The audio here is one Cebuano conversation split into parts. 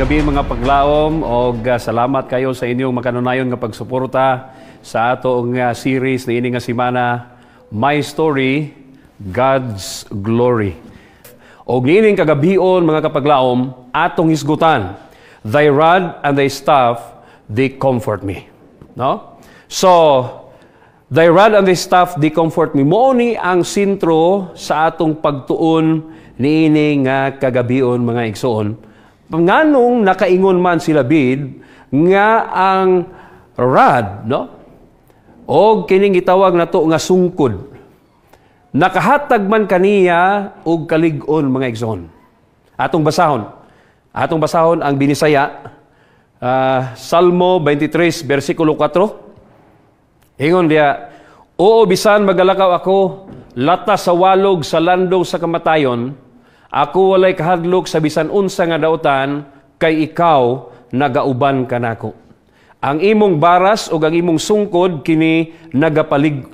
Gabi, mga paglaom, og salamat kayo sa inyong makanunayon nga pagsuporta sa atong series niini nga semana, My Story, God's Glory. Og niining kagabion, mga kapaglaom, atong hisgutan, "Thy rod and thy staff, they comfort me." No? So, "Thy rod and thy staff, they comfort me." Mao ni ang sentro sa atong pagtuon niini nga kagabion, mga igsoon. Nganong nakaingon man si David nga ang rod, no? O kining gitawag nato nga sungkod, nakahatag man kaniya og kalig-on, mga igsoon? Atong basahon. Atong basahon ang Binisaya, Salmo 23 versikulo 4. Ingon diya, "Oo, bisan magalakaw ako lata sa walog sa landong sa kamatayon, ako walay kahadlok sa bisan unsa nga dautan, kay ikaw nagauban kanako. Ang imong baras ug ang imong sungkod kini nagapalig-on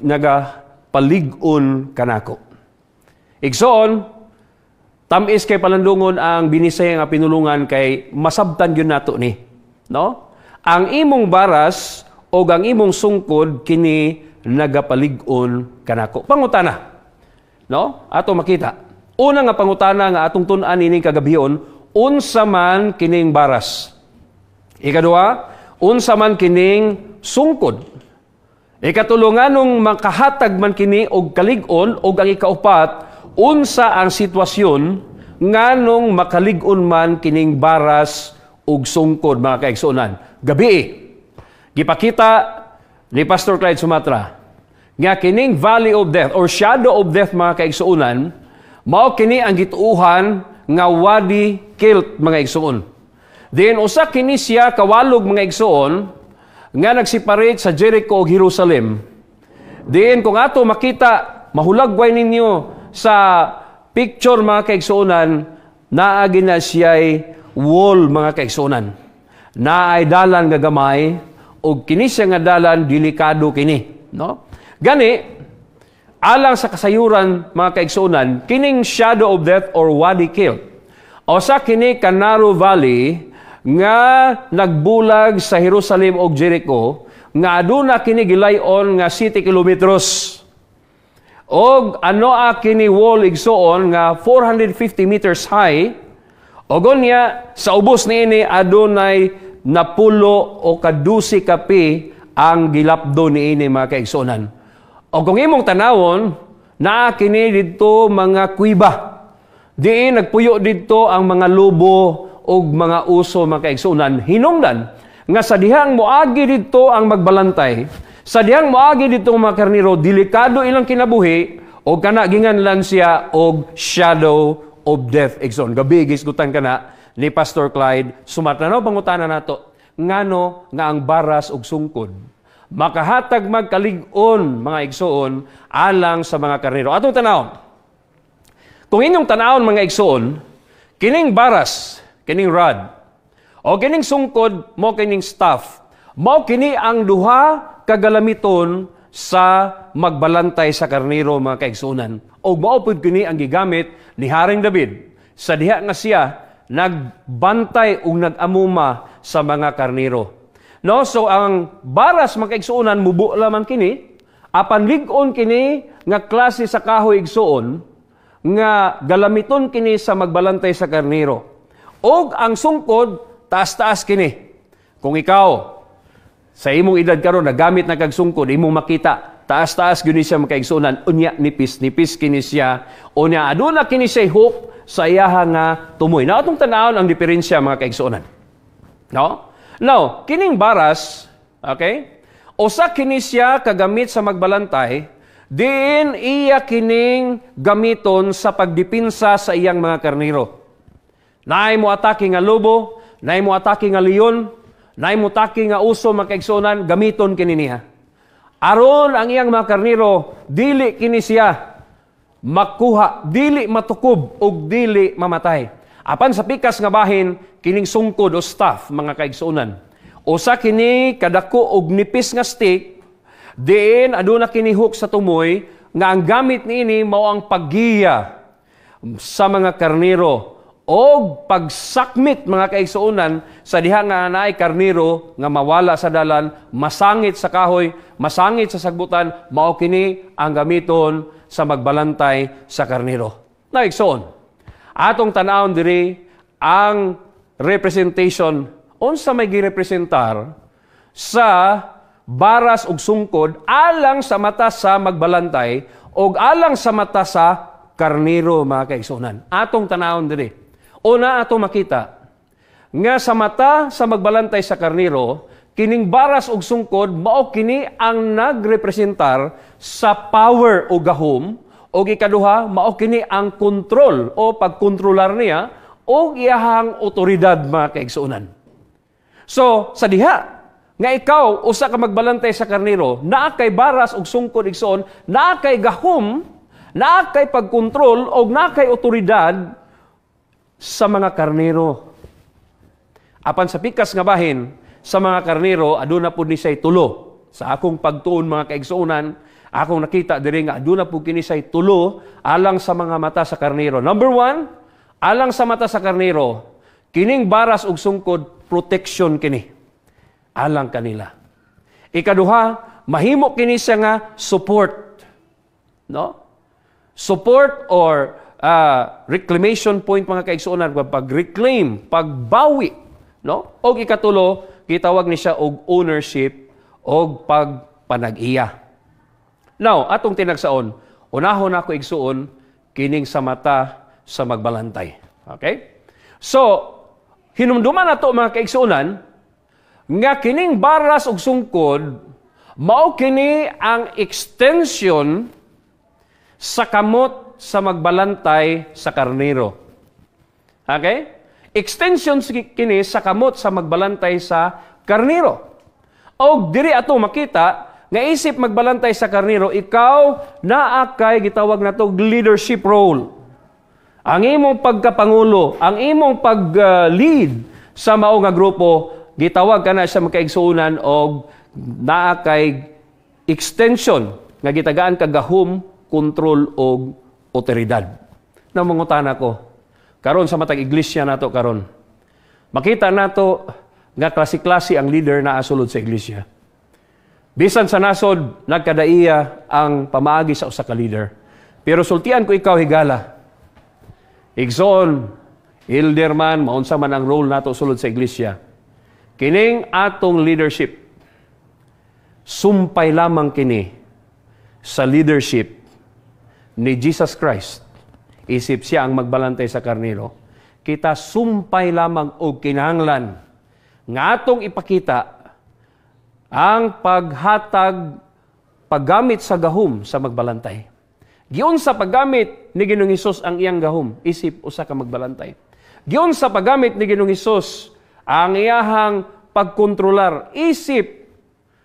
kanako." Igsoon, tamis kay palandungon ang Binisaya nga pinulungan kay masabtan gyud nato ni. No? Ang imong baras o ang imong sungkod kini nagapalig-on kanako. Pangutana. No? Ato makita. Una nga pangutana nga atong tun-an ining kagabion, unsa man kining baras? Ikaduha, unsa man kining sungkod? Ikatulo, nganong makahatag man kini og kalig-on? Og ang ikaupat, unsa ang sitwasyon nganong makalig-on man kining baras ug sungkod, mga kaigsuonan? Gabi, gipakita ni Pastor Clyde Sumatra nga kining valley of death or shadow of death, mga kaigsuonan, mao kini ang gituuhan nga Wadi Kilt, mga igsuon. Then usa kini siya kawalog, mga igsuon, nga nagseparate sa Jericho ug Jerusalem. Then kung ato makita, mahulagway ninyo sa picture, mga kaigsuonan, naagi na siya'y wall, mga kaigsuonan. Naay dalan nga gamay ug kini siya nga dalan, delikado kini, no? Gani alang sa kasayuran, mga kaigsuonan, kining shadow of death or Wadi Kilt, usa kini ka narrow valley nga nagbulag sa Jerusalem ug Jericho nga aduna kini gilay-on nga 7 kilometros. Og ano a kini wall, igsuon, nga 450 meters high, ug unya sa ubos niini adunay 10 o 12 kapi ang gilapdo niini, mga kaigsuonan. O kung imong tanawon, naa kini didto mga kuiba. Diin nagpuyo didto ang mga lobo ug mga uso, mga kaigsuonan. Hinungdan nga sa dihang moagi didto ang magbalantay, sa dihang moagi didto ang mga karniro, delikado ilang kinabuhi o kana ginganlan siya og shadow of death. Igsoon, gabi gisgutan kana ni Pastor Clyde Sumatra. No, pangutana nato, ngano nga ang baras ug sungkod makahatag magkalig-on, mga igsoon, alang sa mga karnero? Atong tanawon. Kung inyong tanawon, mga igsoon, kining baras, kining rod, o kining sungkod mo kining staff, mao kini ang duha kagalamiton sa magbalantay sa karnero, mga kaigsuonan. O mao pud kini ang gigamit ni Haring David sa diha nga siya nagbantay ug nag-amuma sa mga karnero. No, so ang baras, mga kaigsuonan, mubo lamang kini, apan lig-on kini nga klase sa kahoy, igsuon, nga galamiton kini sa magbalantay sa karnero. Og ang sungkod, taas-taas kini. Kung ikaw sa imong edad karon nagamit na kag sungkod, imong makita taas-taas gyud ni siya, mga kaigsuonan, unya nipis-nipis kini siya, unya aduna kini siya hook sa iyaha nga tumoy. Na atong tanawon ang diferensya, mga kaigsuonan. No? Now, kining baras, okay? Usa kini siya kagamit sa magbalantay, diin iya kining gamiton sa pagdipinsa sa iyang mga karnero. Naay mo atake nga lobo, naay mo atake nga leon, naay mo atake nga uso, mga kaigsuonan, gamiton kini niya. Aron ang iyang mga karnero, dili kini siya makuha, dili matukob ug dili mamatay. Apan sa pikas nga bahin, kining sungkod o staff, mga kaigsuonan, usa kini kadako og nipis nga stick, diin aduna kini hook sa tumoy nga ang gamit niini mao ang paggiya sa mga karnero. Og pagsakmit, mga kaigsuonan, sa diha nga naay karnero nga mawala sa dalan, masangit sa kahoy, masangit sa sagbutan, mao kini ang gamiton sa magbalantay sa karnero. Na igsoon, atong tan-awon diri ang representation, unsa may girepresentar sa baras ug sungkod alang sa mata sa magbalantay og alang sa mata sa karnero, mga kaigsuonan. Atong tan-awon diri. Una, ato makita nga sa mata sa magbalantay sa karnero, kining baras ug sungkod mao kini ang nagrepresentar sa power o gahom, og ikaduha, mao kini ang kontrol o pagkontrolar niya og iyahang otoridad, mga kaigsuonan. So, sa diha nga ikaw usa ka magbalantay sa karnero, naa kay baras ug sungkod, igsoon, naa kay gahom, naa kay pagkontrol og naa kay otoridad sa mga karnero. Apan sa pikas nga bahin, sa mga karnero, aduna pud ni siya'y tulo. Sa akong pagtuon, mga kaigsuonan, akong nakita diri nga aduna pud kini siya'y tulo alang sa mga mata sa karnero. Number one, alang sa mata sa karnero, kining baras ug sungkod, protection kini alang kanila. Ikaduha, mahimo kini siya nga support. No? Support or reclamation point, mga kaigsuonan, pag-reclaim, pagbawi, no? Og ikatulo, gitawag ni siya og ownership og pagpanag-iya. Now, atong tinagsaon, unahon ako, igsuon, kining sa mata sa magbalantay. Okay? So, hinumduman nato, mga kaigsuonan, nga kining baras ug sungkod mao kini ang extension sa kamot sa magbalantay sa karnero. Okay? Extension kini sa kamot sa magbalantay sa karnero. Og diri ato makita nga isip magbalantay sa karnero, ikaw naa kay gitawag nato leadership role. Ang imong pagkapangulo, ang imong pag-lead sa mao nga grupo, gitawag kana siya, mga kaigsuonan, og naa kay extension nga gitagaan kag gahom, kontrol og otoridad. Na mangutana ko, karon sa matag iglesia nato karon, makita nato nga klase-klase ang leader na asulod sa iglesia. Bisan sa nasod, nagkadaiya ang pamaagi sa usa ka leader. Pero sultian ko ikaw, higala. Igsoon, elder man, maunsa man ang role nato sulod sa iglesia. Kining atong leadership, sumpay lamang kini sa leadership ni Jesus Christ. Isip siya ang magbalantay sa karnero. Kita sumpay lamang og kinahanglan nga atong ipakita ang paghatag, paggamit sa gahom sa magbalantay. Giunsa paggamit ni Ginoong Hesus ang iyang gahom isip usa ka magbalantay? Giunsa paggamit ni Ginoong Hesus ang iyahang pagkontrolar isip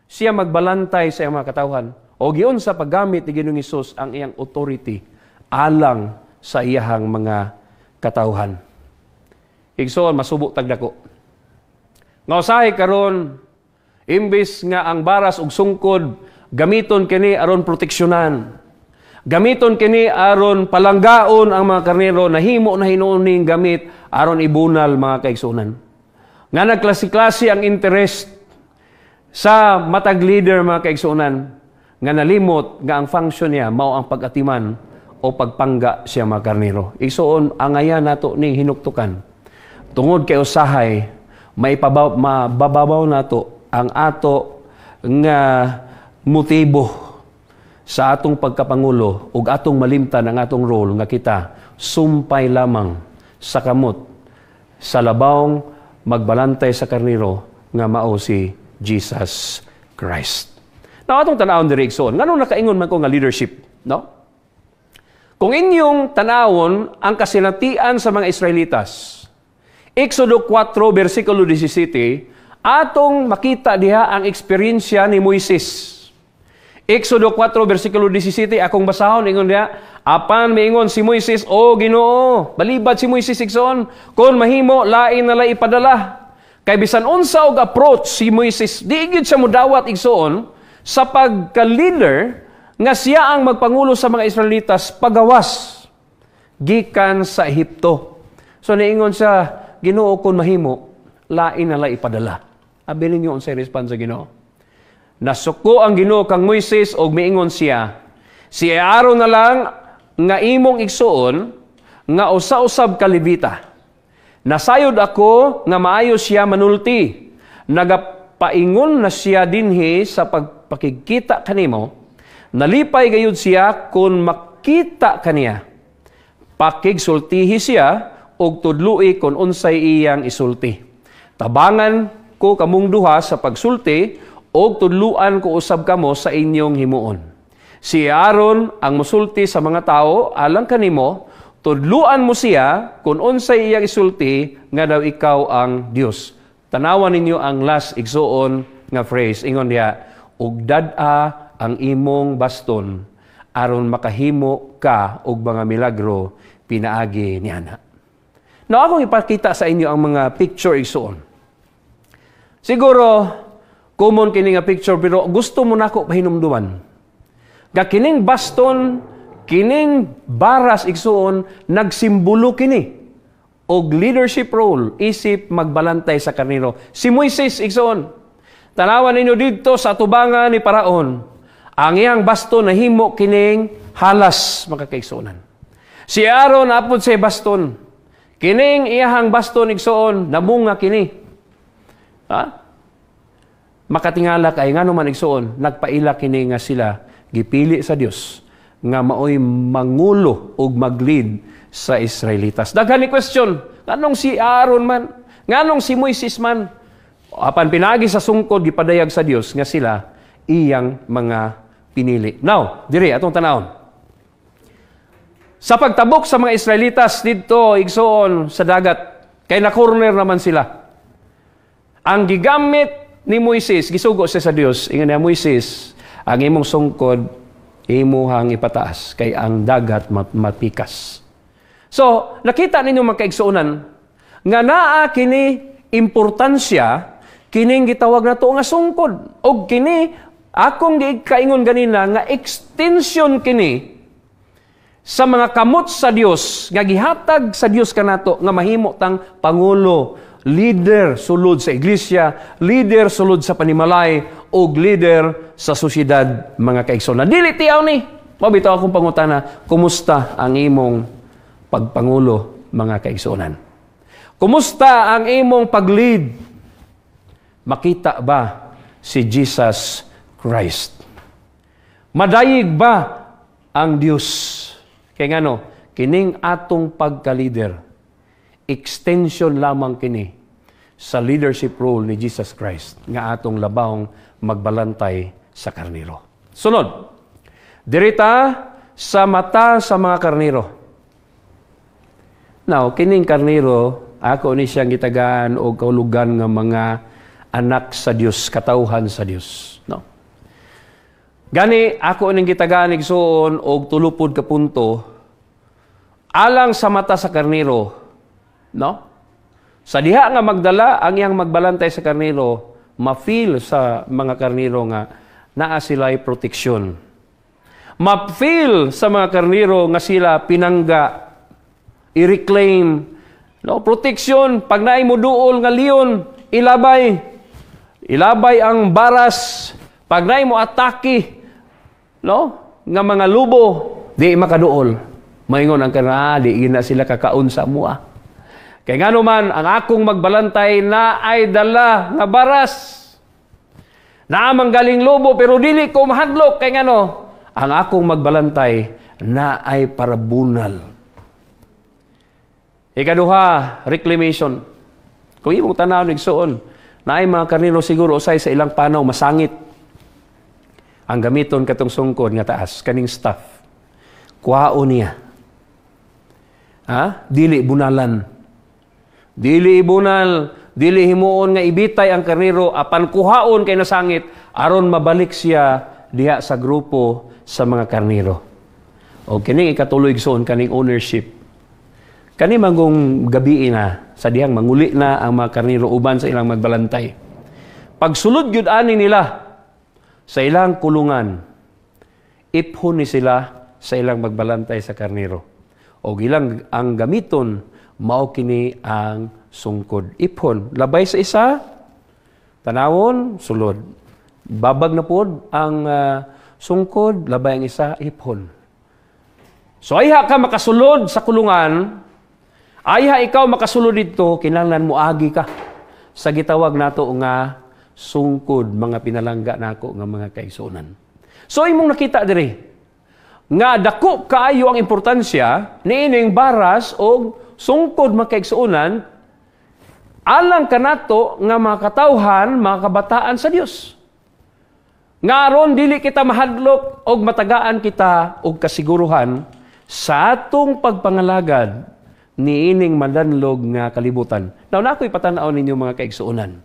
siya magbalantay sa iyang mga katawhan? O giunsa paggamit ni Ginoong Hesus ang iyang authority alang sa iyahang mga katawhan? Igsoon, masubo tagdako. Nga usahay karon, imbis nga ang baras ug sungkod gamiton kini aron proteksyonan, gamiton kini aron palanggaon ang mga karnero, nahimo na hinuon ning gamit aron ibunal, mga kaigsuonan. Nga nagklase-klase ang interest sa matag leader, mga kaigsuonan, nga nalimot nga ang function niya mao ang pag-atiman o pagpangga siya mga karnero. Igsoon, angayan nato ni hinuktukan. Tungod kay usahay maipabaw, mababaw nato ang ato nga motibo sa atong pagkapangulo ug atong malimtan ang atong role nga kita sumpay lamang sa kamot sa labawng magbalantay sa karnero nga mao si Jesus Christ. Now, atong tan-awon diri, igsoon, nganong nakaingon man ko nga leadership, no? Kung inyong tanawon ang kasinatian sa mga Israelitas, Exodo 4 versikulo 17, atong makita diha ang eksperyensya ni Moises. Exodo 4 versikulo 17, akong basahon, ingon diha, "Apan miingon si Moises, 'O Ginoo,'" balibad si Moises, igsoon, "'Kon mahimo, lain na lay ipadala." Kay bisan unsa og approach si Moises, di gyud siya mudawat, igsoon, sa pagka-leader nga siya ang magpangulo sa mga Israelitas pagawas gikan sa Ehipto. So niingon siya, "Ginoo, kung mahimo, lain na lang ipadala." Abi ninyo unsay response sa Ginoo. Nasuko ang Ginoo kang Moises og miingon siya, "Si Aaron na lang nga imong igsuon nga usa-usab ka Levita. Nasayod ako nga maayo siya manulti. Nagapaingon na siya dinhi sa pagpakigkita kanimo. Nalipay gayud siya kung makita kaniya. Pakigsultihi siya og tudloi kung unsay iyang isulti. Tabangan ko kamong duha sa pagsulti og tudluan ko usab kamo sa inyong himuon. Si Aaron ang musulti sa mga tao alang kanimo, tudluan mo siya kung unsay iyang isulti nga daw ikaw ang Dios." Tanawan ninyo ang last, igsuon, nga phrase. Ingon diha, "Ug dad-a ang imong baston aron makahimo ka og mga milagro pinaagi niana." Now, akong ipakita sa inyo ang mga picture, igsuon. Siguro, common kini nga picture, pero gusto mo nako pahinumduman. Nga kining baston, kining baras, igsuon, nagsimbolo kini og leadership role isip magbalantay sa karnero. Si Moises, igsuon, tanawan ninyo didto sa atubangan ni Paraon, ang iyang baston nahimo kining halas, mga kaigsuonan. Si Aaron apod sa baston. Kining iyahang baston, igsuon, namunga kini. Ha? Makatingala kay ngano man, igsuon, nagpaila kini nga sila gipili sa Dios nga maoy mangulo ug mag-lead sa Israelitas. Daghan ni question, nganong si Aaron man? Nganong si Moises man? Apan pinagi sa sungkod, gipadayag sa Dios nga sila iyang mga pinili. Now, diri atong tanawon. Sa pagtabok sa mga Israelitas didto, igsuon, sa dagat, kay na corner naman sila. Ang gigamit ni Moises, gisugo siya sa Dios. Ingon niya, "Moises, ang imong sungkod, imuhang ipataas, kay ang dagat mapikas." So, nakita ninyo, mga kaigsuonan, nga naa kini importansya, kining gitawag nato nga sungkod. Og kini, akong gikaingon ganina, nga extension kini sa mga kamot sa Dios nga gihatag sa Dios kanato nga mahimo tang pangulo, leader sulod sa iglesia, leader sulod sa panimalay, ug leader sa sosyedad, mga kaigsuonan. Dili tiyaw ni. Mao bitaw akong pangutana, kumusta ang imong pagpangulo, mga kaigsuonan? Kumusta ang imong pag-lead? Makita ba si Jesus Christ? Madayig ba ang Dios? Kaya ngano, kining atong pagka-leader, extension lamang kini sa leadership role ni Jesus Christ nga atong labawng magbalantay sa karniro. Sunod, dirita sa mata sa mga karniro. Now, kining karniro, ako ni siyang gitagaan og kahulugan nga mga anak sa Dios, katawhan sa Dios. No? Gani, ako ning gitagaan, igsuon, og 3 pod ka punto alang sa mata sa karniro, no? Sa diha nga magdala ang iyang magbalantay sa karniro, ma-feel sa mga karniro nga naa sila'y proteksyon. Ma-feel sa mga karniro nga sila pinangga, i-reclaim, no? Proteksyon pag naay moduol nga leon, ilabay. Ilabay ang baras. Pag naay mo atake, no, nga mga lubo, di makaduol. Maingon ang kana, "Di na sila kakaon sa mua. Kay ngano man ang akong magbalantay na ay dala nga baras. Naa mang galing lobo pero dili ko mahadlok kay ngano ang akong magbalantay na ay parabunal." Ikaduha, reclamation. Kung imong tanaw, igsuon, naay mga karniro siguro usay sa ilang panaw masangit. Ang gamiton katong sungkod nga taas, kaning staff. Kuhaon niya. Ha? Dili bunalan. Dili ibunal, dili himuon nga ibitay ang karniro apan kuhaon kay nasangit aron mabalik siya diha sa grupo sa mga karniro. O kining ikatulo, igsoon, kaning ownership. Kani manggong gabi na sa dihang manguli na ang mga karniro uban sa ilang magbalantay. Pagsulod gyud ani nila sa ilang kulungan, iphon ni sila sa ilang magbalantay sa karniro. O ilang ang gamiton Mao kini ang sungkod. Iphon, labay sa isa, tanawon, sulod. Babag na pod ang sungkod, labay ang isa, iphon. So ayha ka makasulod sa kulungan, ayha ikaw makasulod dito, kinahanglan moagi ka sa gitawag nato nga sungkod, mga pinalangga nako nga mga kaigsuonan. So imong nakita diri nga dako kaayo ang importansya niining baras og sungkod, mga kaigsuonan, alang kanato nga mga katawhan, mga kabataan sa Dios. Nga aron dili kita mahadlok og matagaan kita og kasiguruhan sa atong pagpangalagad niining madanlog nga kalibutan. Now, na ako'y patanaw ninyo, mga kaigsuonan.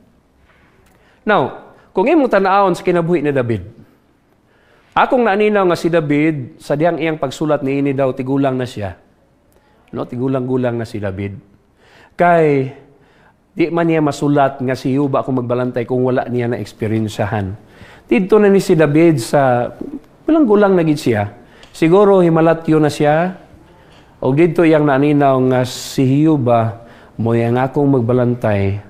Now, kung imong tanawon sa kinabuhi ni David, akong naaninaw nga si David, sa diyang iyang pagsulat niini daw, tigulang na siya. No, tigulang-gulang na si David. Kay, di man niya masulat nga si Jehova akong magbalantay kung wala niya na eksperyensyahan. Dito na ni si David sa, gulang-gulang na gid siya. Siguro himalatyo na siya. O dito iyang naaninaw nga si Jehova mo'y ang akong magbalantay,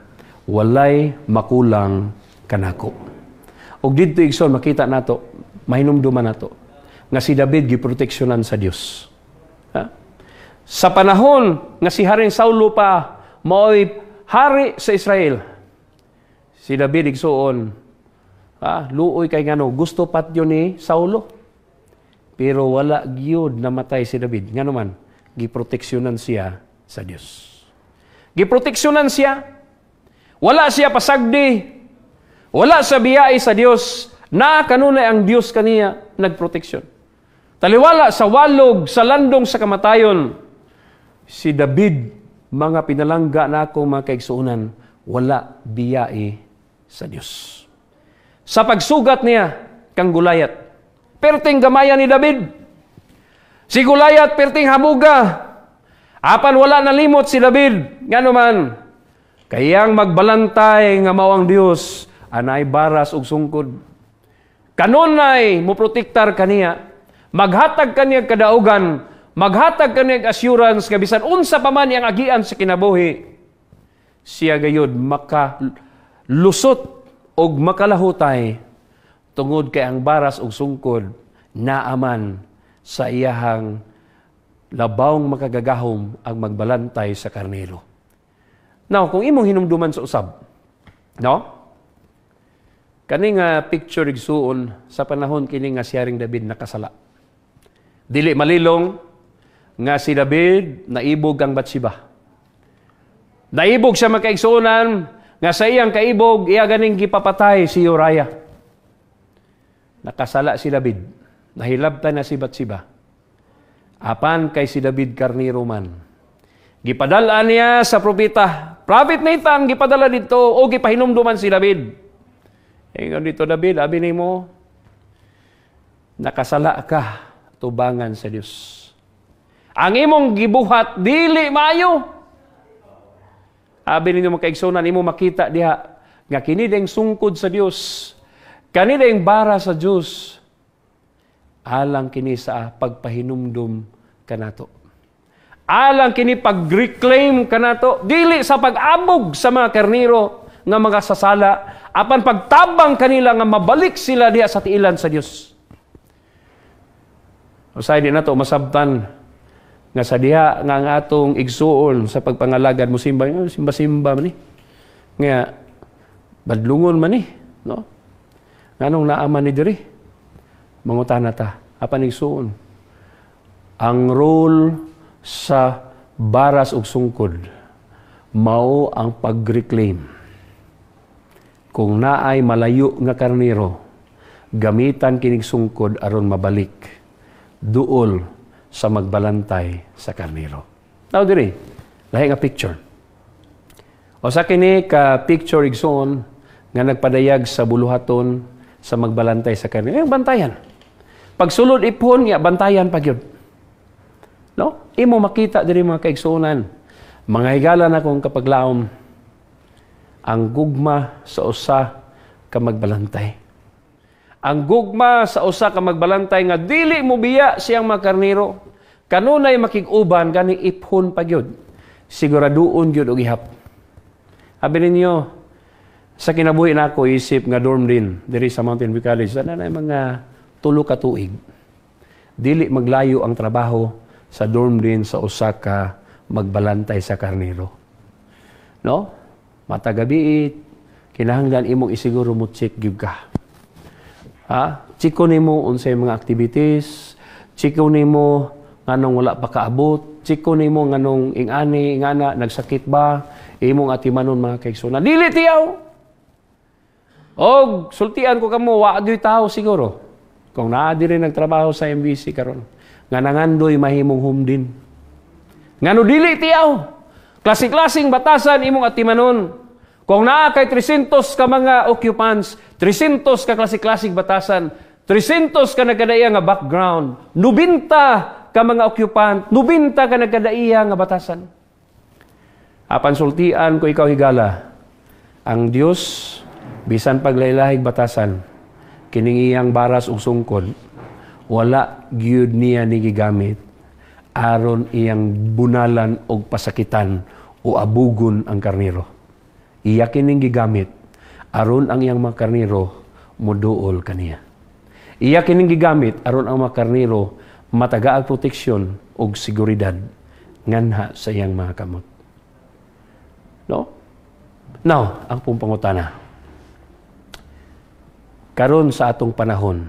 walay makulang kanako. Og dito, igsoon, makita nato, mahinumduman nato nga si David giproteksyonan sa Dios. Ha? Sa panahon nga si Haring Saulo pa mao'y hari sa Israel, si David, igsoon, ha, luoy kay ngano gusto patyon ni Saulo. Pero wala gyud namatay si David. Ngano man, giproteksyonan siya sa Dios. Giproteksyonan siya. Wala siya pasagdi. Wala sa biyai sa Dios. Na kanunay ang Dios kaniya nagproteksyon. Taliwala sa walog, sa landong sa kamatayon, si David, mga pinalangga na ako mga kaigsuonan, wala biyai sa Dios. Sa pagsugat niya kang Gulayat, perting gamaya ni David. Si Gulayat perting habuga. Apan wala nalimot si David. Ngano man, kayang magbalantay nga mao ang Dios, anay baras ug sungkod. Kanunay mo protektar kaniya, maghatag kaniya kadaugan, maghatag kaniya assurance nga bisan unsa pa man iyang agian sa kinabuhi, siya gayud makalusot og makalahutay tungod kay ang baras ug sungkod naaman sa iyahang labawng makagagahom ang magbalantay sa karnero. Now, kung imong hinumduman sa usab, no? Kani nga picture, igsuon, sa panahon kini nga si Haring David nakasala. Dili malilong nga si David naibog ang Batseba. Naibog siya, mga kaigsuonan, nga sa iyang kaibog iya ganing gipapatay si Uriah. Nakasala si David. Nahilabtan na si Batseba. Apan kay si David karniro man. Gipadala niya sa propeta. Prophet Nathan gipadala dito o gipahinumduman si David. Ingon dito, "David, abi nimo nakasala ka tubangan sa Dios. Ang imong gibuhat dili maayo." Abi ninyo, mga kaigsuonan, imo makita diha nga kini ding sungkod sa Dios. Kani ding bara sa Dios. Alang kini sa pagpahinumdum kanato. Alang kini pag-reclaim kanato, dili sa pag-abog sa mga karniro nga mga sasala, apan pagtabang kanila nga mabalik sila diha sa tiilan sa Dios. Usay di nato masabtan nga sa diha nga ang atong igsuon sa pagpangalagad mo simba, simba-simba man ni. Nga badlungon man ni, no? Nganong naaman ni diri? Mangutana ta, apan igsuon, ang role sa baras ug sungkod mao ang pag-reclaim. Kung naay malayo nga karnero, gamitan kinig sungkod aron mabalik duol sa magbalantay sa karnero. Now diri, lahi nga picture. O sa kini ka picture, igsoon, nga nagpadayag sa buluhaton sa magbalantay sa karnero. Yung bantayan. Pagsulod ipon nga bantayan pa gyud. No? Imo makita diri, mga kaigsuonan. Mga higala na kong kapaglaom, ang gugma sa usa ka magbalantay. Ang gugma sa usa ka magbalantay nga dili mo biya siyang mga karnero. Kanunay makig-uban gani iphon pa gyud. Siguraduon gyud og ihap. Abi ninyo, sa kinabuhi nako isip nga dorm dean diri sa Mountain View College, ana na mga 3 ka tuig. Dili maglayo ang trabaho sa dorm dean sa usa ka magbalantay sa karnero. No? Matag gabii, kinahanglan imong isiguro mo check gyud ka. Ha? Chiko nimo unsay mga activities, chiko nimo nganong wala pa kaabot, chiko nimo nganong ingani, ingana, nagsakit ba, imong atimanon, mga kaigsunan. Dili tiyaw. Og sultian ko kamo, wa gyoy tao siguro. Kung naa diri nagtrabaho sa MVC karon, nga nangandoy mahimong home dean. Ngano dili tiyaw. Klase-klaseng batasan imong atimanon. Kung naa kay 300 ka mga occupants, 300 ka klase-klaseng batasan, 300 ka nagkadaiya nga background, 90 ka mga occupant, 90 ka nagkadaiya nga batasan. Apan sultian ko ikaw, higala, ang Dios bisan paglaylahig batasan, kining iyang baras ug sungkod, wala gyud niya ni gigamit aron iyang bunalan og pasakitan o abugon ang karnero. Iya kining gigamit aron ang iyang mga karnero muduol kaniya. Iya kining gigamit aron ang mga karnero matagaag proteksyon og seguridad nganha sa iyang mga kamot. No? Now, ang pong pangutana. Karon sa atong panahon,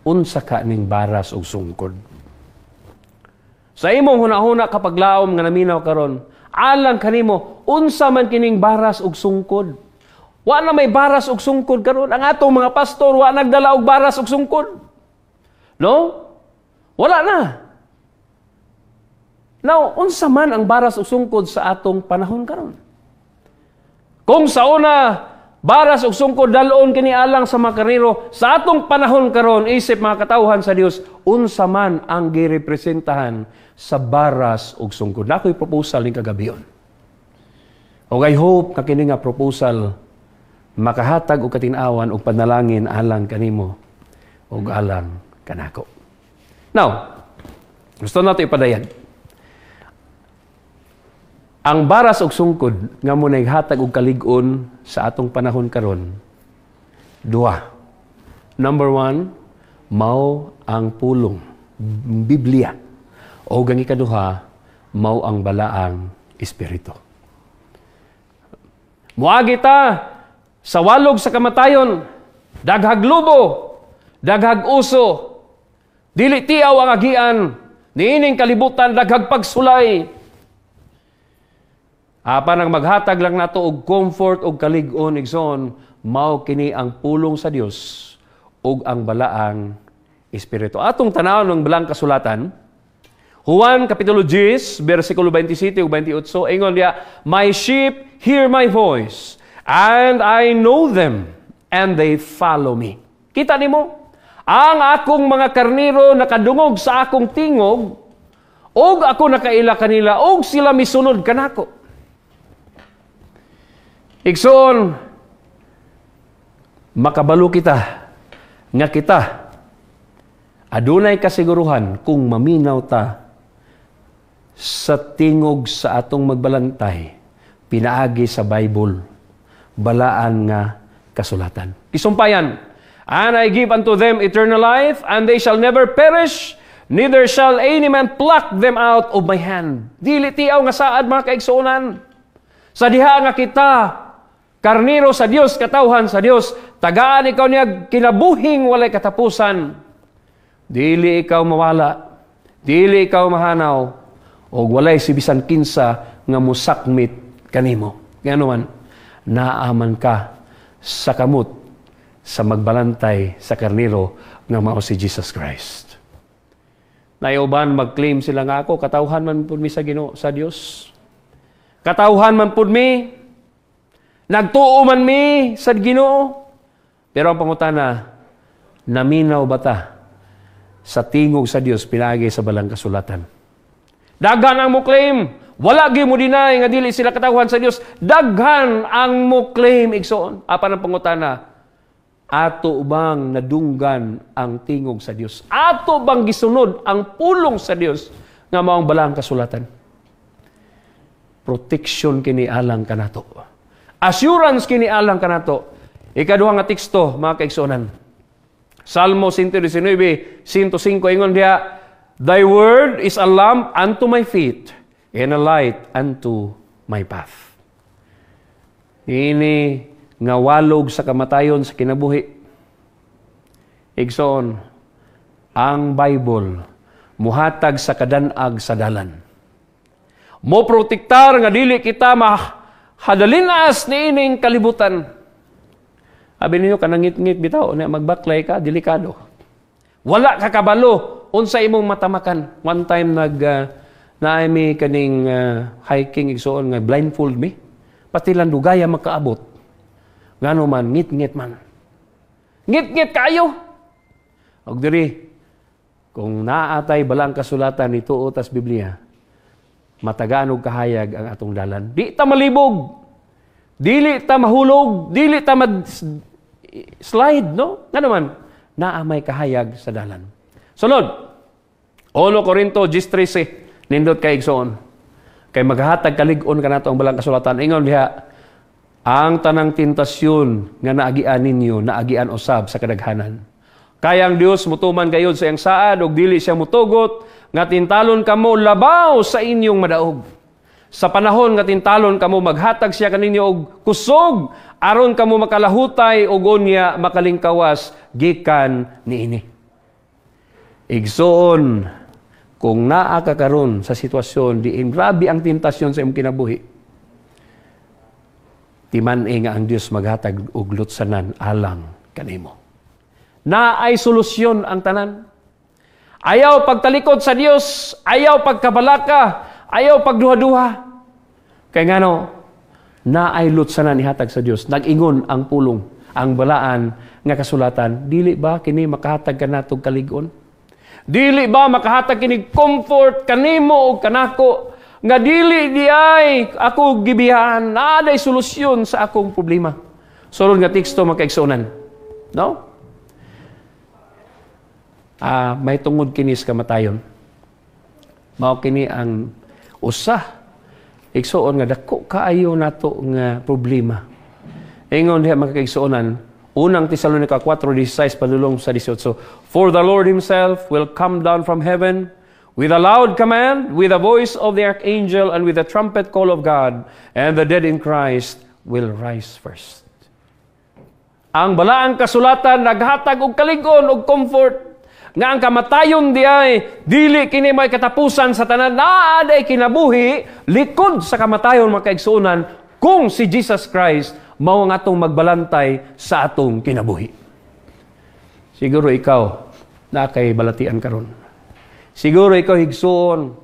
unsa ka ning baras og sungkod? Sa imong hunahuna kapaglaom nga naminaw karon, alang kanimo, unsa man kining baras og sungkod? Wa na may baras og sungkod karon. Ang atong mga pastor wa nagdala og baras og sungkod. No? Wala na. Now, unsa man ang baras og sungkod sa atong panahon karon? Kung sa una, baras og sungkod dalon kini alang sa mga karnero, sa atong panahon karon isip mga katawhan sa Dios, unsa man ang girepresentahan sa baras og sungkod? Nakoy proposal ning kagabion. Og I hope nga kini nga proposal makahatag og katin-awan og panalangin alang kanimo ug alang kanako. Now, gusto nato ipadayag. Ang baras og sungkod nga mo naghatag og kalig-on sa atong panahon karon, duha. Number one, mao ang pulong, Biblia. O ang ikaduha, mao ang Balaang Espiritu. Muagi ta sa walog sa kamatayon, daghag lubo, daghag uso, dili tiaw ang agian, niining kalibutan daghag pagsulay. Apan ang maghatag lang nato og comfort og kalig-on, igsoon, mao kini ang pulong sa Dios ug ang Balaang Espiritu. Atong tan-awon ng balang kasulatan, Juan Kapitulo 10, versikulo 27 ug 28, ingon diya, "My sheep hear my voice, and I know them, and they follow me." Kita nimo, ang akong mga karnero nakadungog sa akong tingog, ug ako nakaila kanila, ug sila misunod kanako. Igsoon, makabalo kita nga kita adunay kasiguruhan kung maminaw ta sa tingog sa atong magbalantay pinaagi sa Bible, balaan nga kasulatan. Isumpayan, "And I give unto them eternal life, and they shall never perish, neither shall any man pluck them out of my hand." Dili tiaw nga saad, mga kaigsuonan. Sa diha nga kita, karniro sa Dios, katawhan sa Dios, tagaan ikaw niya kinabuhing walay katapusan. Dili ikaw mawala, dili ikaw mahanaw, o walay si bisan kinsa nga musakmit kanimo. Ngano man, naaman ka sa kamot sa magbalantay sa karniro nga mao si Jesus Christ. Naay uban mag-claim sila nga ako, katawhan man pud mi sa Ginoo, sa Dios. Katawhan man pud mi. Nagtuo man mi sa Ginoo. Pero ang pangutana, naminaw ba ta sa tingog sa Dios pinaagi sa balang kasulatan? Daghan ang mo claim, wala gyud mo deny nga dili sila katawhan sa Dios. Daghan ang mo claim, igsoon. Apan ang pangutana, ato bang nadunggan ang tingog sa Dios? Ato bang gisunod ang pulong sa Dios nga mao ang balang kasulatan? Protection kini alang kanato. Assurance kini alang kanato. Ikaduha nga teksto, mga kaigsuonan. Salmo 119, 105, ingon diha, "Thy word is a lamp unto my feet and a light unto my path." Ini nga walog sa kamatayon sa kinabuhi. Igsoon, ang Bible muhatag sa kadanag sa dalan. Mo protektar nga dili kita mahadalinas niining kalibutan. Abi ninyo, kanang ngit-ngit bitaw na magbaklay ka, delikado. Wala ka kabalo unsa imong matamakan. One time nag naay mi kaning hiking, igsoon, nga blindfold mi. Pati lang dugaya makaabot. Ngano man, ngit-ngit man. Ngit-ngit kayo. Og diri, kung naatay balaang kasulatan ni tuo tas Biblia, matagaan og kahayag ang atong dalan. Di ta malibog. Dili ta mahulog, dili ta mad slide, no? Nga naman, naa may kahayag sa dalan. Sunod, 1 Corinto 10:13, nindot kay, igsoon. Kay maghatag kalig-on kanato ang balaang kasulatan. Ingon diha, "Ang tanang tentasyon nga naagian ninyo, naagian usab sa kadaghanan. Kay ang Dios mutuman gayud sa iyang saad ug dili siya mutugot nga tintalon kamo labaw sa inyong madaog. Sa panahon nga tintalon kamo, maghatag siya kaninyo og kusog aron kamo makalahutay ug unya makalingkawas gikan niini." Igsoon, kung naa ka karon sa sitwasyon diin grabe ang tentasyon sa imong kinabuhi, timan-i nga ang Dios maghatag og lutsanan alang kanimo. Naay solusyon ang tanan. Ayaw pagtalikod sa Dios, ayaw pagkabalaka, ayaw pagduha-duha. Kay ngano, naay lutsanan ihatag sa Dios. Nag-ingon ang pulong, ang balaan nga kasulatan, dili ba kini makahatag kanatog kalig-on? Dili ba makahatag kini comfort kanimo ug kanako nga dili di ay ako gibiyaan, naa solusyon sa akong problema? Sulod nga teksto, mga kaigsuonan. No? May tungod kini sa kamatayon. Mao kini ang usa, igsuon, nga dako kaayo nato nga problema. Ingon diha, mga kaigsuonan, Unang Tesalonica 4:16 padulong sa 18, "For the Lord himself will come down from heaven with a loud command, with the voice of the archangel, and with the trumpet call of God, and the dead in Christ will rise first." Ang balaang kasulatan naghatag og kalig-on og comfort nga ang kamatayon di ay dili kini may katapusan sa tanan. Naa day kinabuhi likod sa kamatayon, mga kaigsuonan, kung si Jesus Christ mao ang atong magbalantay sa atong kinabuhi. Siguro ikaw naa kay balatian karon. Siguro ikaw, higsuon,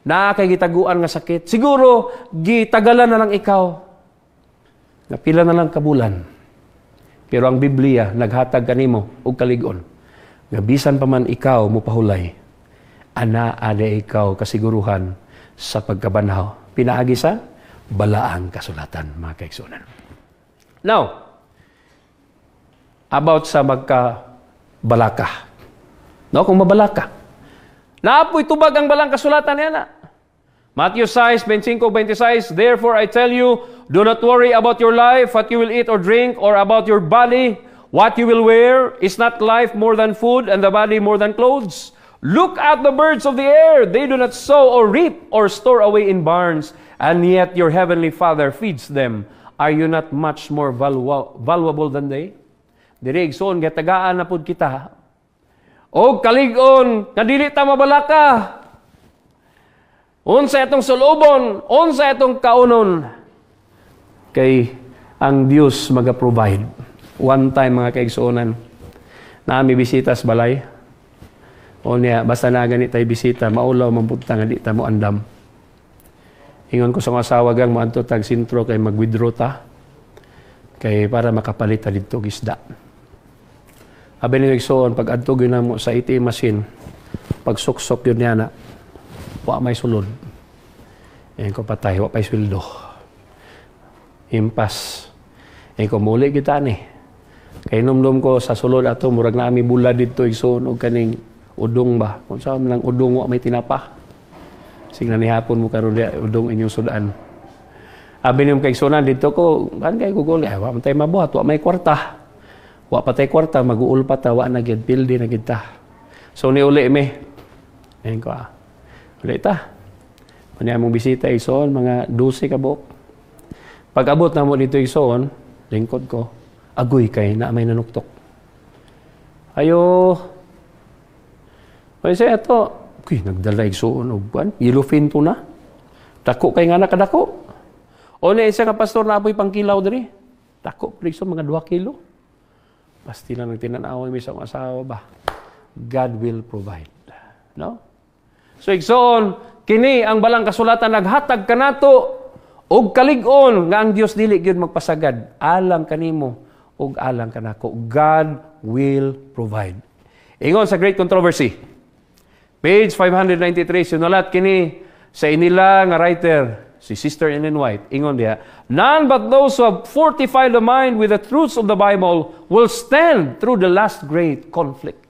naa kay gitaguan nga sakit. Siguro gitagalan na lang ikaw nga pila na lang kabulan. Pero ang Biblia naghatag kanimo og kalig-on nga bisan pa man ikaw mopahulay, ana ade ikaw kasiguruhan sa pagkabanhaw pinaagi sa balaang kasulatan, mga kaigsuonan. Now, about sa magkabalaka. No, kung mabalaka. Naa poy tubag ang balaang kasulatan niya na. Matthew 6, 25, 26, "Therefore I tell you, do not worry about your life, what you will eat or drink, or about your body, what you will wear. Is not life more than food, and the body more than clothes? Look at the birds of the air. They do not sow or reap or store away in barns, and yet your heavenly Father feeds them. Are you not much more valuable than they?" Diri, igsoon, gitagaan na pud kita og kalig-on nga dili ta mabalaka. Unsa itong sulubon, unsa itong kaunon, kay ang Dios maga-provide. One time, mga kaigsuonan, naa mi bisita sa balay. O niya, basta na gani tayo bisita, maulaw man punta nga di ta mo andam. Ingon ko sa mga asawa, "Gang, moadto tag sentro kay mag-withdraw ta. Kay para makapalit ta didto og isda." Abi ni, igsoon, pag adto gyud namo sa ATM machine, pag suksok yun niya na, wa may sulod. Ingon ko, "Patay, wa pa'y sweldo. Impas." Ingon ko, "Muli kita ni." Kay numdum ko sa sulod ato, murag naa mi bulad didto, igsoon, og kaning udong ba. Kung saan lang udong, wa may tinapa. Sige na, nihapon mo karon diya, udong inyong sudan. Abi niyong kaigsunan dito ko, kan kay Google, ay, wa man tay mabuhat, wa may kwarta. Wa pa tay kwarta, mag-uul pa ta, wa na gyud, pildi na gyud ta. So niuli mi. Ayun ko ah. Uli ta. Mao among bisita, igsoon, mga 12 ka buok. Pag abot na mo dito, igsoon, lingkod ko, agoy kay na may nanuktok. Ayo. Ay say ato, kuy nagdala, igsoon, og kuan, yellowfin tuna. Dako kay nga nakadako. O ni isa ka pastor na apoy pangkilaw diri. Dako pud, igsoon, mga 2 kilo. Pasti lang nagtinanaw mi sa akong asawa ba. God will provide. No? So igsoon, kini ang balang kasulatan naghatag kanato og kalig-on nga ang Dios dili gyud magpasagad alang kanimo ug alang kanako. God will provide. Ingon sa Great Controversy, page 593, sinulat kini sa inila nga writer si Sister Ellen White. Ingon diha, "None but those who have fortified the mind with the truths of the Bible will stand through the last great conflict."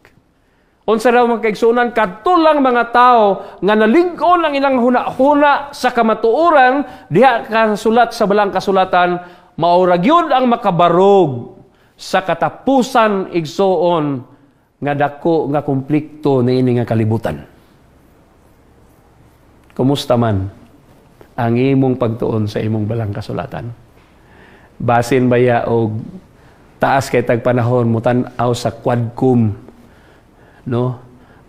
Unsa raw, mga kaigsunan? Kadto lang mga tao nga nalig-on ang ilang huna-huna sa kamatuoran diha kasulat sa balang kasulatan, mao ra gyud ang makabarog sa katapusan, igsoon, nga dako nga konflikto niini nga kalibutan. Kumusta man ang imong pagtuon sa imong balang kasulatan? Basin baya og taas kay tag panahon mutan-aw sa Quadcom, no,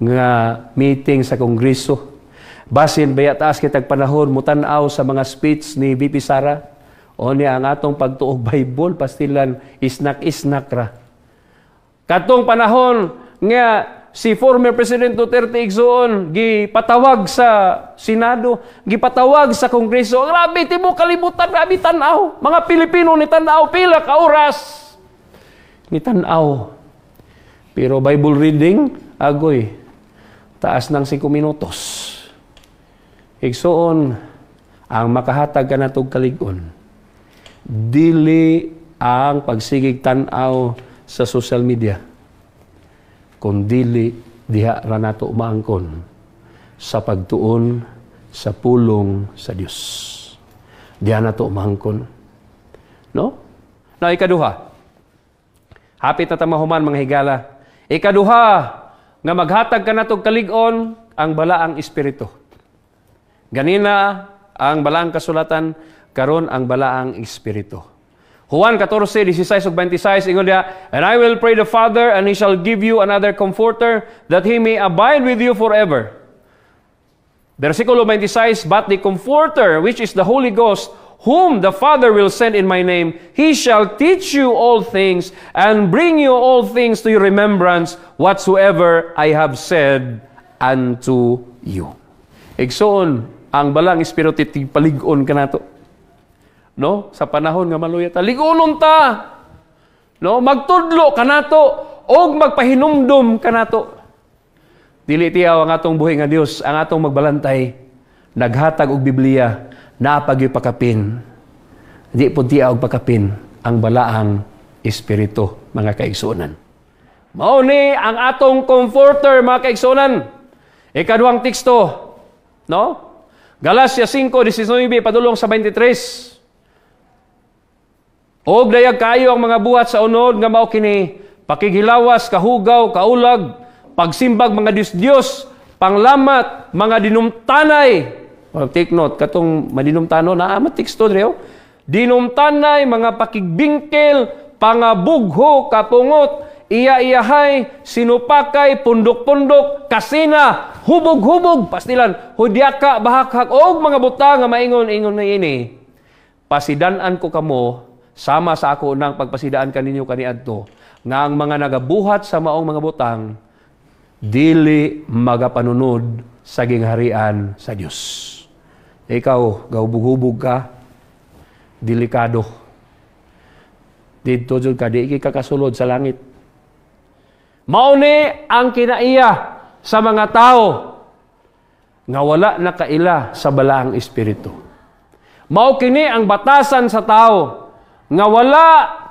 nga meeting sa Kongreso? Basin baya taas kay tag panahon mutan-aw sa mga speech ni VP Sara? O niya ang atong pagtuog Bible pastilan isnak-isnak ra. Katong panahon nga si former President Duterte, igsoon, gipatawag sa Senado, gipatawag sa Kongreso. Grabe, tibuok kalibutan, grabe tanaw. Mga Pilipino ni tanaw, pila ka oras ni tanaw. Pero Bible reading, agoy, taas ng 5 minutos. Igsoon, ang makahatag kanatog kalig-on, dili ang pagsigig tan-aw sa social media, kundili diha ra nato maangkon sa pagtuon sa pulong sa Dios. Diha nato maangkon. No? Na ikaduha. Hapit na ta mahuman, mga higala. Ikaduha nga maghatag kanatog kalig-on, ang balaang espiritu. Ganina ang balaang kasulatan, karon ang balaang espiritu. Juan 14, 16 ug 26, ingon diha, "And I will pray the Father, and He shall give you another Comforter, that He may abide with you forever." Versikulo 26, "But the Comforter, which is the Holy Ghost, whom the Father will send in my name, He shall teach you all things, and bring you all things to your remembrance, whatsoever I have said unto you." Igsoon, ang balang espiritu palig-on kanato. No? Sa panahon nga maluya ta, lig-onon ta. No? Magtudlo kanato og magpahinumdum kanato. Dili tiyaw ang atong buhi nga Dios, ang atong magbalantay, naghatag og Biblia, naa pa pakapin. Di po tiyaw og pakapin ang balaang espiritu, mga kaigsuonan. Mao ni ang atong Comforter, mga kaigsuonan. Ikaduhang teksto, no? Galacia 5:19 padulong sa 23. "Og dayag kayo ang mga buhat sa unod nga mao kini: pakighilawas, kahugaw, kaulag, pagsimbag mga Diyos-Diyos, panglamat, mga dinumtanay." Oh, take note, katong madinumtano, naa man teksto diri. Oh. "Dinumtanay, mga pakigbingkil, pangabugho, kapungot, iya-iyahay, sinupakay, pundok-pundok, kasina, hubog-hubog, pastilan, hudyaka, bahakhak, og mga butang nga maingon-ingon na ini. Pasidan-an ko kamo, sama sa ako nang pagpasidaan kaninyo kaniadto, nga ang mga nagabuhat sa maong mga butang, dili magapanunod sa gingharian sa Dios." Ikaw, gahubog-hubog ka, delikado. Didto jud ka, di ka kasulod sa langit. Mao ni ang kinaiya sa mga tao nga wala nakaila sa balaang espiritu. Mao kini ang batasan sa tao nga wala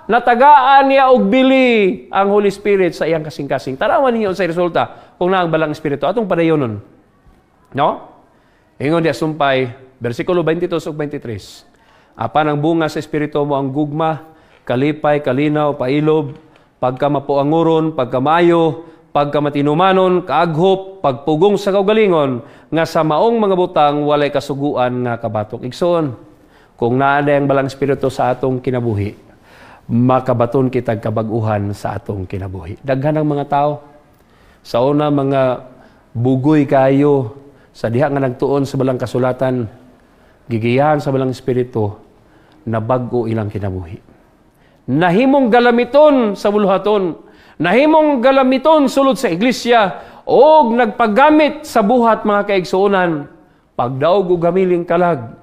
natagaan niya og bili ang Holy Spirit sa iyang kasing-kasing. Tanawan ninyo sa resulta kung naa ang balaang espiritu. Atong padayonon. No? Ingon diya sumpay, versikulo 22 ug 23. Apan ang bunga sa Espiritu mao ang gugma, kalipay, kalinaw, pailob, pagkamapuanguron, pagkamayo, pagkamatinumanon, kaaghop, pagpugong sa kaugalingon, nga sa maong mga butang walay kasuguan nga kabatok. Igsoon, kung naa ang Balaang Espiritu sa atong kinabuhi, makabaton kitag kabag-uhan sa atong kinabuhi. Daghan ang mga tao. Sa una, mga bugoy kayo sa diha nga nagtuon sa Balaang Kasulatan, gigiyahan sa Balaang Espiritu, na bag-o ilang kinabuhi. Nahimong galamiton sa buluhaton, nahimong galamiton sulod sa iglesia, og nagpagamit sa buhat, mga kaigsuonan, pagdaog og gamiling kalag,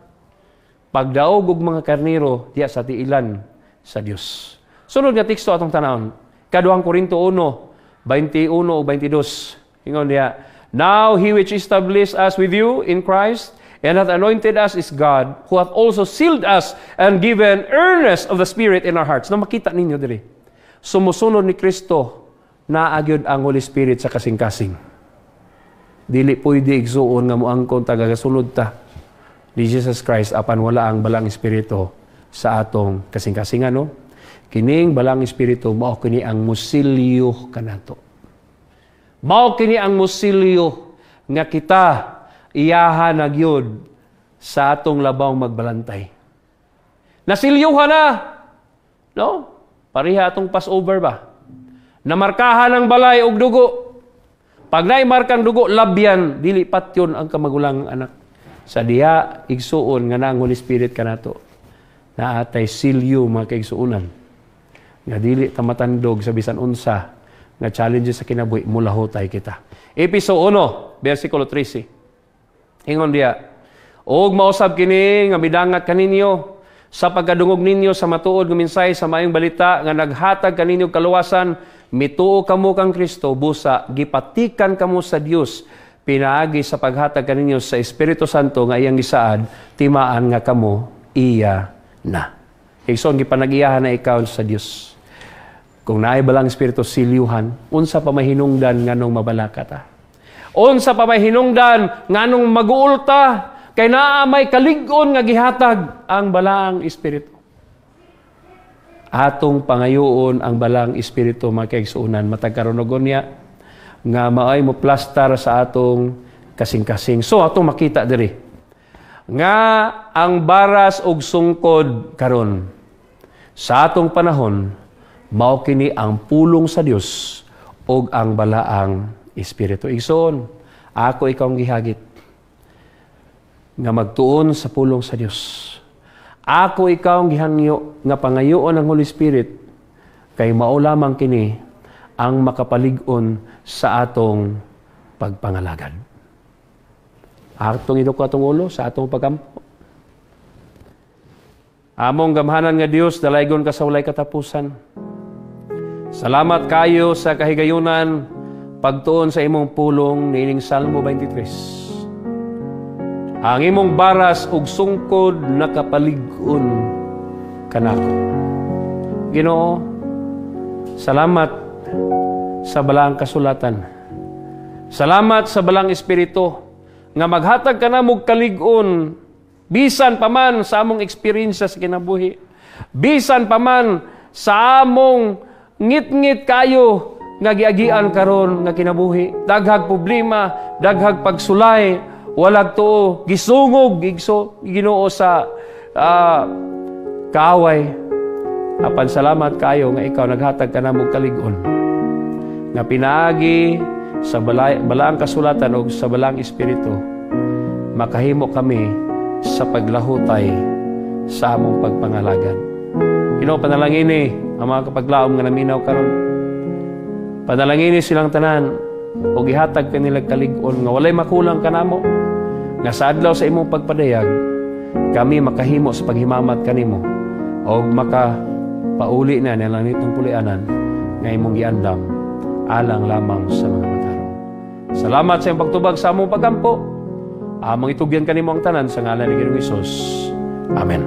pagdaog og mga karniro diya sa tiilan sa Dios. Sunod nga teksto atong tanawon, Kaduhang Korinto 1, 21 o 22. Ingon diya, "Now he which established us with you in Christ and hath anointed us is God, who hath also sealed us and given earnest of the Spirit in our hearts." Na makita ninyo diri. Sumusunod ni Kristo, naa gyud ang Holy Spirit sa kasing-kasing. Dili pwede, igsuon, nga moangkon ta gagasunod ta ni Jesus Christ apan wala ang Balaang Espiritu sa atong kasing-kasing, ano? Kining Balaang Espiritu, mao kini ang musilyo kanato. Mao kini ang musilyo nga kita iyaha na gyud sa atong labaw magbalantay. Nasilyuhan na. No? Pareha atong Passover ba? Namarkahan ang balay og dugo. Pag naimarkang dugo, labyan, dili patyon ang kamagulang anak. Sa diha, igsuon, nga na ang Holy Spirit kanato. Naa tay silyo, mga kaigsuonan. Nga dili ta matandog sa bisan unsa nga challenges sa kinabuhi, mulahutay kita. Epeso 1, versikulo 13. Ingon diya, "Og mausab kini nga midangat kaninyo sa pagkadungog ninyo sa matuod nga mensahe sa Maayong Balita nga naghatag kaninyo kaluwasan, mituo kamo kang Kristo, busa gipatikan kamo sa Dios pinaagi sa paghatag kaninyo sa Espiritu Santo nga iyang gisaad, timaan nga kamo iya na." Igsoon, gipanag-iyahan na ikaw sa Dios. Kung naay Balaang Espiritu, silyuhan, unsa pa may hinungdan nganong mabalaka ta? Unsa pa may hinungdan nganong maguol ta? Kay naa may kalig-on nga gihatag ang Balaang Espiritu. Atong pangayoon ang Balaang Espiritu, mga kaigsuonan, matag karon niya nga maay mo plastar sa atong kasing-kasing. So atong makita diri nga ang baras og sungkod karon sa atong panahon mao kini ang pulong sa Dios ug ang Balaang Espiritu. Igsoon, ako ikaw ang gihagit nga magtuon sa pulong sa Dios. Ako ikaw ang gihangyo nga pangayoon ang Holy Spirit kay mao lamang kini ang makapalig-on sa atong pagpangalagad. Atong idoko atong ulo sa atong pagampo. Among gamhanan nga Dios, dalaygon ka sa walay katapusan. Salamat kayo sa kahigayunan pagtuon sa imong pulong niining Salmo 23. Ang imong baras ug sungkod nakapalig-on kanako. Ginoo, salamat sa Balaang Kasulatan. Salamat sa Balaang Espiritu nga maghatag ka namog kalig-on bisan pa man sa among experience sa kinabuhi. Bisan pa man sa among ngit-ngit kayo nga giagian karon nga kinabuhi. Daghag problema, daghag pagsulay, walag tuo, gisungog igso Ginoo sa kaaway. Apan salamat kayo nga ikaw naghatag ka namog kalig-on nga pinaagi sa Balaang Kasulatan o sa Balaang Espiritu, makahimo kami sa paglahutay sa among pagpangalagad. Ginoo, panalangini ang mga kapaglaom nga naminaw karon. Panalangini silang tanan o gihatag kanila kalig-on nga walay makulang kanamo, nga sa adlaw sa imong pagpadayag kami makahimo sa paghimamat kanimo og makapauli na nilang nitong pulianan nga imong giandam alang lamang sa mga matarong. Salamat sa imong pagtubag sa among pagampo. Among itugyan kanimo ang tanan sa ngalan ni Ginoong Hesus. Amen.